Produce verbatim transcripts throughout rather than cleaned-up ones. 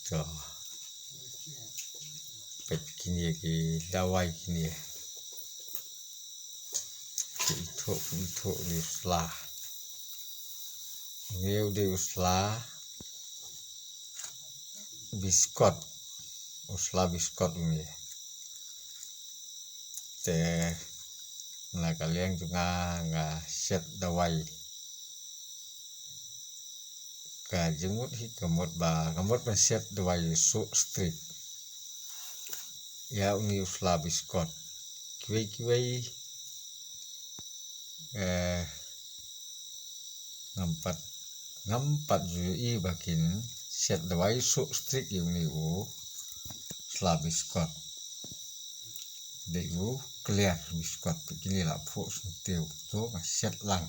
To. Peit kine ki dawai kine. Ki ithuh, ithuh ni u sla. Ni u dei u sla biskot. U sla biskot ni. Te na ka liang jong nga nga shet dawai. Ka jingmut hi ka mut ba, ka mut ban shet dawai suh strik. Ïa uni u sla biskot. Kiwei kiwei, eh, ngam pat, ngam pat ju ïohi ba kin shet dawai suh strik ïa uni u sla biskot. Dei u clear biskot, peit kine la phuh syntiew, to nga shet lang.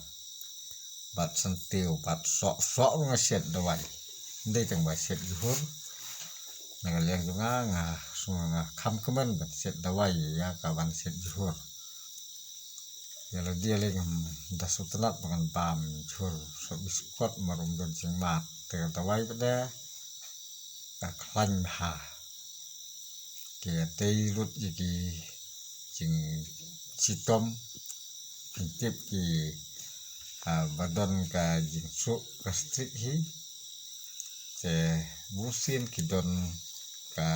Bad syntiew, bad soh, soh ruh nga shet dawai. Ym dei tang ba shet jhur. Na ka liang jong nga, nga sngew nga kham kmen ban shet dawai ïa ka ban shet jhur. Ïa lade lei ngam da sngewtynnat ba ngan bam jhur, soh biskot mar um don jingmad. Te ka dawai pat de ka khlaiñ bha. Ki tei lut ïa ki jingshitom, phin tip ki, ah, ba don ka jingsuh ka strik hi. Te bunsien ki don ka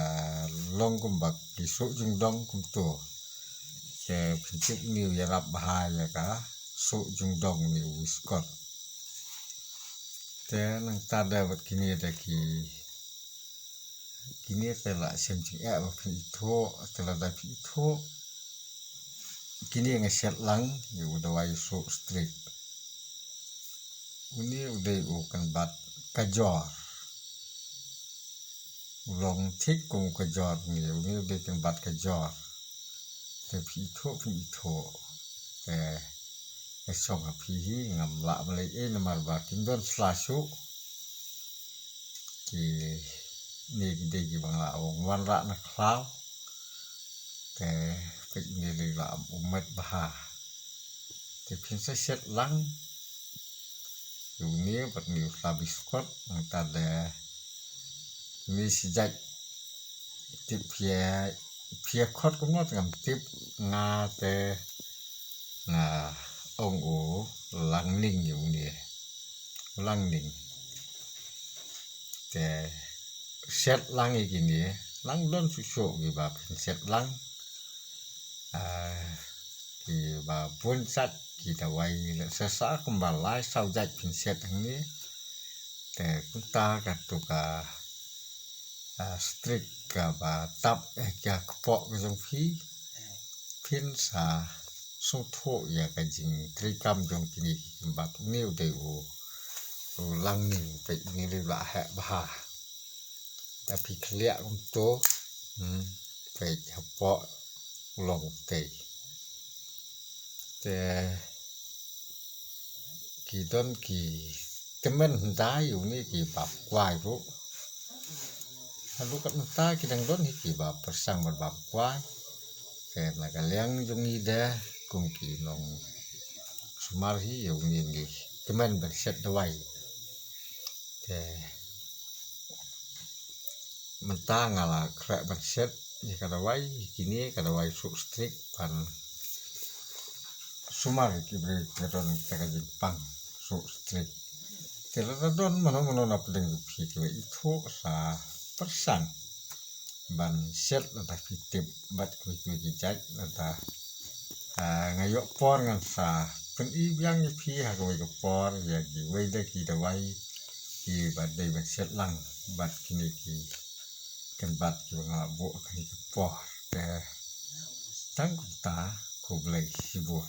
long kumba ki suh jingdong kumto. Te phin tip uni u ïarap bha ïa ka suh jingdong uni u biskot. Te nangta de bad kine de ki Kine te la shem jingeh ba phin ithuh, te lada phi ithuh. Kine nga shet lang ïa u dawai suh strik. Uni u dei u kynbat kajor. U long thik kum u kajor uni, uni u dei kynbat kajor. Te phi ithuh, phi ithuh. Te ka shong ha phi hi, ngam lah ban leh ei namar ba kim don sla shuh. Kine ki dei kiba nga la ong wanrah na khlaw. Te peit ine lei la um met bha. Te phin sa shet lang ïa une bad une u sla biskot, nangta de une shi jait. Tip phi ïa, phi ïa khot kumno te ngam tip, nga te nga ong u langning ïa une. Langning. Te shet lang ïa kine, lang don shuh shuh kiba phin shet lang. Ah, kiba bun jait ki dawai, lehse sa kumba lai saw jait phin shet hangne. Te kumta katto ka, ah, strik kaba tap, eh, ka kpoh ka jong phi. Phin sa sngewthuh ïa ka jingtreikam jong kine ki kynbat, une u dei u, u langning, peit une u la heh bha. Da phi khleh kumto, hmm, peit hapoh u long tei. Te ki don ki tymmen hyndai ïa une kiba kwai ruh. Haduh katne mynta ki dang don hi kiba pyrshang ban bam kwai. Te na ka liang jong ngi de kum ki nongsumar hi ïa une ngi kmen ban shet dawai. Te mynta nga la khreh ban shet ïa ka dawai, kine ka dawai suh strik ban sumar ïa ki briew kiba don ka jingpang suh strik. Te lada don mano mano na pdeng jong phi kiba ithuh sa pyrshang ban shet lada phi tip bad kiwei kiwei ki jait lada, ah, nga ïoh por ngan sa pyni biang ïa phi ha kawei ka por ïa kiwei de ki dawai kiba dei ban shet lang bad kine ki kynbat kiba nga la buh ha kane ka por. Te tang kumta, khublei shibun.